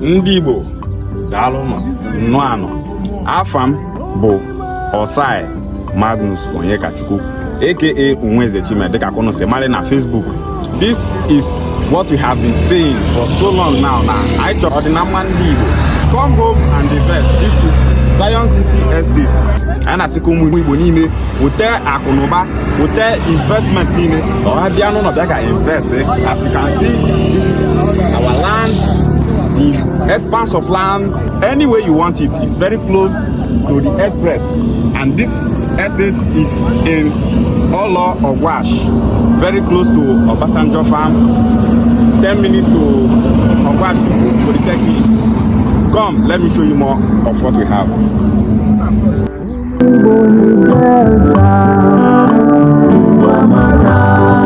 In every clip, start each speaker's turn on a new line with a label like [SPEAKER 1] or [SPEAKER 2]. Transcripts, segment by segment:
[SPEAKER 1] Ndị Igbo, daalụnụ nnọọ anọ. Afa m bụ Osai Magnus Onyekachukwu, aka Nweze Chime, dịka ka unu si mara na Facebook. This is what we have been saying for so long now, na anyị chọrọ ọdịnamma ndị Igbo. Come home and invest. This is Zion City Estate. Anyị na-asị ka ụmụ Igbo niile weta akụ na ụba, weta investment niile, ka ọ bịa n'ụlọ bịa ka invest. As you can see, this is our land, the expanse of land, any way you want it, is very close to the express, and this estate is in Olo Ogwashi, very close to Obasanjo Farm, 10 minutes to Ogwashi Polytechnic. Come, let me show you more of what we have.
[SPEAKER 2] Igbo ni Delta, Igbo amaka,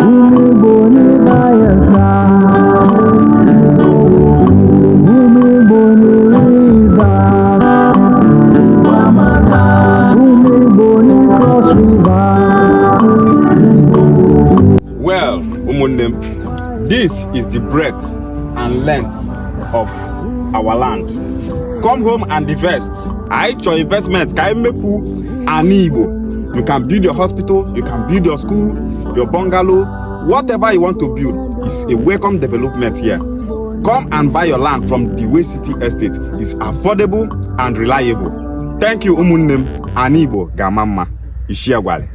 [SPEAKER 2] ụmụ Igbo ni Bayelsa, ụmụ Igbo ni Rivers, Igbo amaka, ụmụ Igbo ni Cross River.
[SPEAKER 1] Well, ụmụnne m, this is the breadth and length of our land. Come home and invest. Anyị chọrọ investment ka anyị mepụ ana Igbo. You can build your hospital, you can build your school, your bungalow, whatever you want to build is a welcome development here. Come and buy your land from the Way City Estate. It's affordable and reliable. Thank you, ụmụnne m. Ana Igbo ga-ama mma. Ishiagwale.